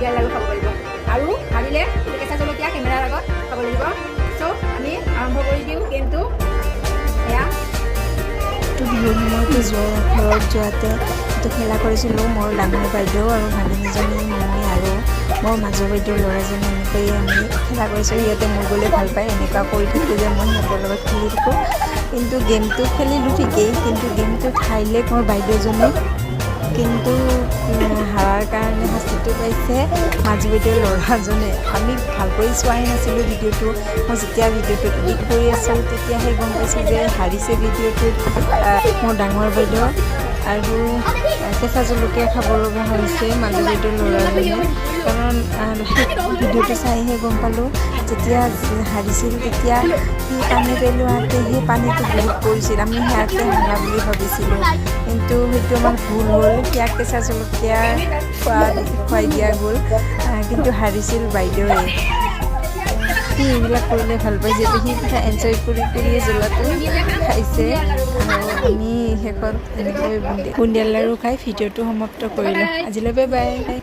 বুন্দিয়াৰ লাড়ু খাব পাৰিব আৰু হাৰিলে কেঁচা জলকীয়া কেমেৰাৰ আগত খাব লাগিব। চ' আমি আৰম্ভ কৰি দিওঁ গেমটো। এয়া। তো বিহুৰ সময়তে যোৱা, ঘৰত যোৱাতে এইটো খেলা কৰিছিলোঁ। মোৰ ডাঙৰ বাইদেউ আৰু ভাগিনীজনী, মই আৰু মোৰ মাজৰ বাইদেউৰ ল'ৰাজনে এনেকৈয়ে আমি খেলা কৰিছিলোঁ। সিহঁতে মোৰ গ'লে ভাল পায়। এনেকুৱা কৰি থাকোঁ যে মই সিহঁতৰ লগত খেলি থাকোঁ। কিন্তু গেমটো খেলিলোঁ ঠিকেই, কিন্তু গেমটোত হাৰিলে মোৰ বাইদেউজনী। কিন্তু হাৰাৰ কাৰণে শাস্তিটো পাইছে মাজু বাইদেউৰ ল'ৰাজনে। আমি ভালকৈ চোৱাই নাছিলোঁ ভিডিঅ'টো। মই যেতিয়া ভিডিঅ'টো এডিট কৰি আছোঁ, তেতিয়াহে গম পাইছোঁ যে হাৰিছে ভিডিঅ'টোত মোৰ ডাঙৰ বাইদেউ আৰু কেঁচা জলকীয়া খাব লগা হৈছে মাজু বাইদেউৰ ল'ৰাজনে। কাৰণ সেই ভিডিঅ'টো চাইহে গম পালোঁ, যেতিয়া হাৰিছিল তেতিয়া সি পানী পেলোৱাতে সেই পানীটো বহুত পৰিছিল। আমি সেয়াকে হাৰা বুলি ভাবিছিলোঁ, কিন্তু সেইটো আমাৰ ভুল হ'ল। সেয়াক কেঁচা জলকীয়া খুৱাই দিয়া গ'ল, কিন্তু হাৰিছিল বাইদেৱে। সি এইবিলাক কৰিলে ভাল পায়, যিহেতু সি পুৰা এনজয় কৰি কৰিয়ে জ্বলাটো খাইছে। আৰু আমি শেষত এনেকৈ বুন্দিয়াৰ লাড়ু খাই ভিডিঅ'টো সমাপ্ত কৰিলোঁ। আজিলৈ বাই বাই।